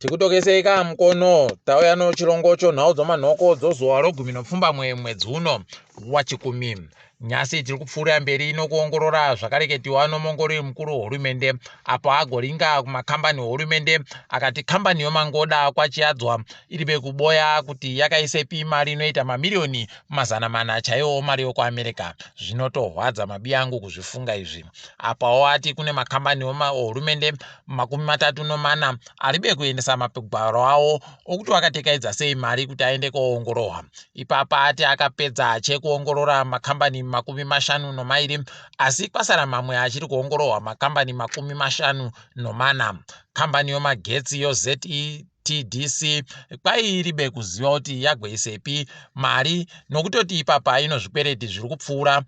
Tikutokesei ka mukono tauya nochirongo chonhau dzomanhoko dzozuva rogumi nopfumbamwe mwedzi uno wachikumi. Nyasi tiri kupfuurira mberi nokuongorora zvakareketiwa nomuongorori mukuru wehurumende apo agoringa kumakambani ehurumende akati kambani yomangoda kwaChiadzwa iri bekuboya kuti yakaisepi mari inoita mamiriyoni 400 chaiwo mari yokuAmerica. Zvinotorwadza mabi angu kuzvifunga izvi. Apawo ati kune makambani ehurumende 34 aribe kuendesa mapegwaro awo okuti wakatekaidza sei mari kuti aende koongorohwa. Ipapa ati akapedza chekuongorora makambani 52 asi kwasara mamwe achiri kuongorohwa makambani 54. Kambani yomagetsi yoZETDC kwairibe kuziva kuti yagweisepi mari nokutoti ipapa ino zvikwereti zviri kupfuura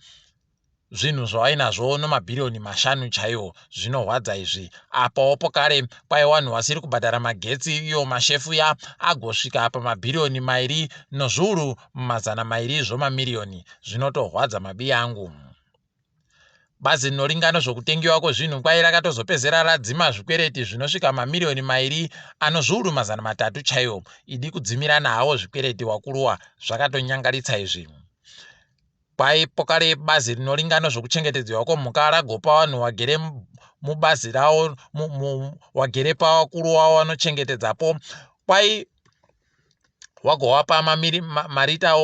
zvinhu zvawainazvo nomabhiriyoni 5 chaiwo. Zvinohwadza izvi. Apawo pokare kwai wanhu wasiri kubhadhara magetsi iyo mashefuya agosvika pamabhiriyoni 2 nozviuru 200 zvomamiriyoni. Zvinotohwadza mabi angu. Bazi rinoringa nezvokutengiwa kwezvinhu kwai rakatozopedzera radzima zvikwereti zvinosvika mamiriyoni 2 ano zviuru 300 chaiwo. Idi kudzimirana hawo zvikwereti wakuruwa zvakatonyangaritsa izvi. Kwai pokare bazi rinoringa nezvokuchengetedzwa kwemhuka ragopa vanhu vagere mubazi rawo wagere pavakuru wavo vanochengetedzapo kwai wagowapa marita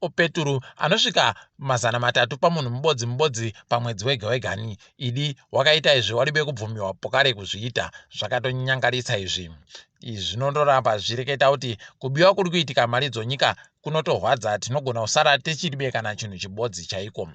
opeturu anosvika 300 pamunhu mubodzi mubodzi pamwedzi wega wegani. Idi wakaita izvi waribe kubvumiwa pokare kuzviita. Zvakatonyangaritsa izvi. Izvi zvinondoramba zvichireketa kuti kubiwa kuri kuitika mari dzonyika kunotorwadza. Tinogona kusara tichiribe kana chinhu chibodzi chaiko.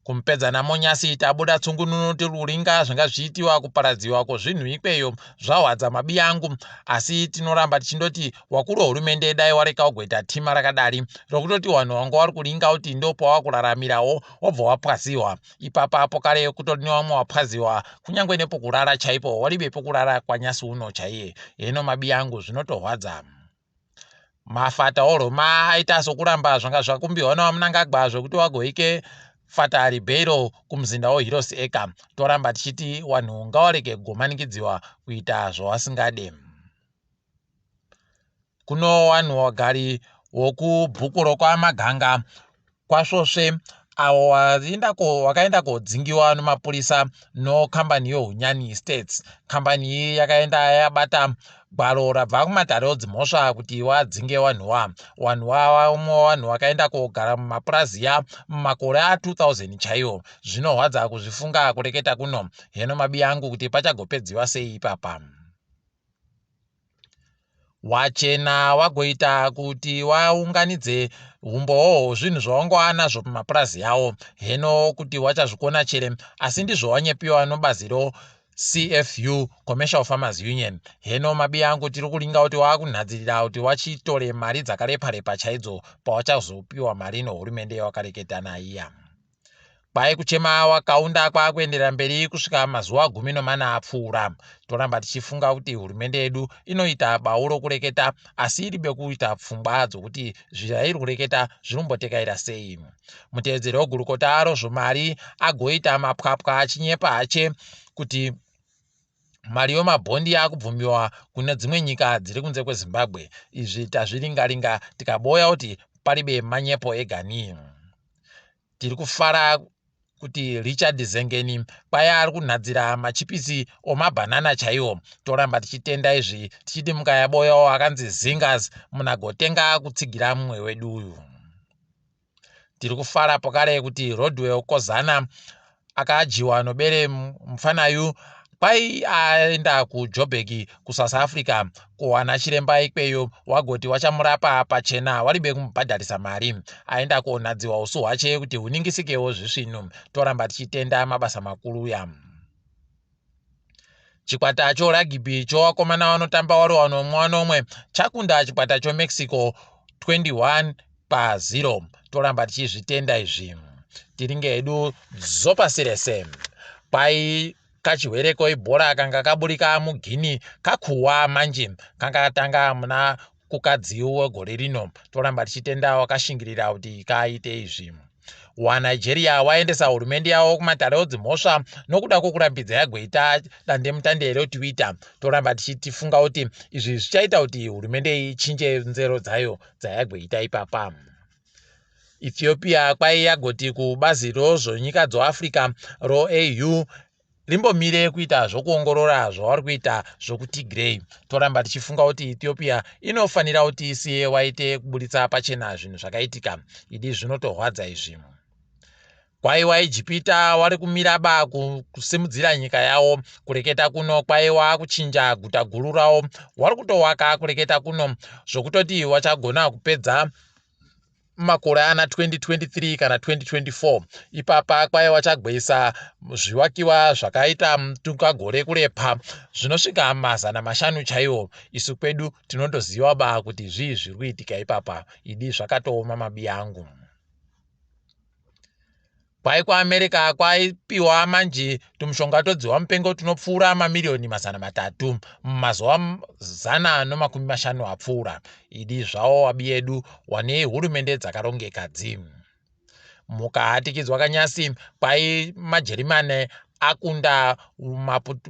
Kumupedza namo nyasi tabuda tsungununu tiri kuringa zvanga zvichiitiwa kuparadziwa kwozvinhu ikweyo zvahwadza mabi angu. Asi tinoramba tichindoti wakuru wehurumende dai wareka ugoita tima rakadari rokutoti vanhu vanga vari kuringa kuti ndopawakuraramirawo wobva wapwaziwa. Ipapa pokare kutori nevamwe wapwaziwa kunyange nepokurara chaipo waribe pokurara kwanyasi uno chaiye. Heno mabi angu zvinotorwadza. Mafata oroma aita sokuramba zvanga zvakumbiwa naVaMnangagwa zvokuti vagoike Fata Ribeiro kumuzinda weHeroes Acre. Toramba tichiti vanhu ngavarege kugomanikidziwa kuita zvavasingade. Kuno vanhu vagari vokubhuku rokwaMaganga kwaSvosve avo vakaenda kodzingiwa nomapurisa nokambani yoHunyani Estates. Kambani iyi yakaenda yabata gwaro rabva kumatare odzimhosva kuti wadzinge vanhuwa. Vanhuwa vamwe vanhu vakaenda kogara mumapuraziya mumakore a2000 chaiwo. Zvinohwadza kuzvifunga kureketa kuno. Heno mabi angu kuti pachagopedziwa sei ipapa. Wachena wagoita kuti waunganidze umbowo hwezvinhu zvawanga wanazvo pamapurazi awo. Heno kuti wachazvikona chere asi ndizvo wanyepiwa nobazi roCFU Commercial Farmers Union. Heno mabi angu tiri kuringa kuti wakunhadzirira kuti wachitore mari dzakarepa-repa chaidzo pawachazopiwa mari nohurumende yawakareketa naiya. Kwai kuchema wakaunda kwakuenderera mberi kusvika mazuva 14 apfuura. Toramba tichifunga kuti hurumende yedu inoita bau rokureketa asi iribe kuita pfungwa dzokuti zvairi kureketa zvinombotekaira sei. Mutevedzeri wegurukota rozvomari agoita mapwapwa achinyepa hache kuti mari yomabhondi yakubvumiwa kune dzimwe nyika dziri kunze kweZimbabwe. Izvi tazviringaringa tikaboya kuti paribe manyepo egani. Tiri kufara kuti Richard Zengeni kwai ari kunhadzira machipisi omabhanana chaiwo. Toramba tichitenda izvi tichiti mukayaboyawo akanzi Zingers munagotenga kutsigira mumwe wedu uyu. Tiri kufara pokare kuti Rodwell Kozana akadyiwa nobere mufanayu kwai aenda kuJoburg kuSouth Africa kuwana chiremba ikweyo wagoti wachamurapa pachena waribe kumubhadharisa mari. Aenda konhadziwa usu hwache kuti huningisikewo zvisvinu. Toramba tichitenda mabasa makuru ya. Chikwata choragibhi chovakomana vanotamba vari vanomwe vanomwe chakunda chikwata choMexico 21-0. Toramba tichizvitenda izvi. Tiringe hedu dzopasi rese. Kwai kachirwere koibhora kanga kaburika muGuinea kakuwa manje kanga katanga muna Kukadzi wegore rino. Toramba tichitenda wakashingirira kuti kaite izvi. WaNigeria waendesa hurumende yawo kumatare odzimhosva nokuda kwokurambidza yagoita dandemutande reTwitter. Toramba tichitifunga kuti izvi zvichaita kuti hurumende ichinje nzero dzayo dzayagoita ipapa. Ethiopia kwai yagoti kubazi rozvonyika dzoAfrica roAU rimbomire kuita zvokuongorora zvavari kuita zvokuTigray. Toramba tichifunga kuti Ethiopia inofanira kuti isiye waite kuburitsa pachena zvinhu zvakaitika. Idi zvinotorwadza izvi. Kwaiwa Ijipita wari kumira ba kusimudzira nyika yawo. Kureketa kuno kwaiwa kuchinja guta guru rawo wari kutowaka kureketa kuno zvokutoti wachagona kupedza makore ana 2023 kana 2024. Ipapa kwaiwa chagweisa zviwakiwa zvakaita mutukagore kurepa zvinosvika 500 chaiwo. Isu kwedu tinondoziva ba kuti zvii zviri kuitika ipapa. Idi zvakatooma mabi angu. Kwai kuAmerica kwaipiwa manji tumushonga todziwa mupengo tunopfuura mamiriyoni 300 mumazuva 150 apfuura. Idi zvawo wabi yedu wane hurumende dzakarongeka dzi. Mukahatikidzwa kanyasi kwai maJerimane akunda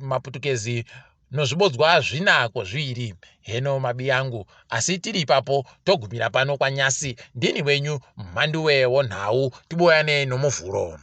maPutukezi nozvibodzwa zvina kwozviiri. Heno mabi angu, asi tiri ipapo togumira pano kwanyasi. Ndini wenyu Mhanduwe wonhau, tiboyane nomuvhuro.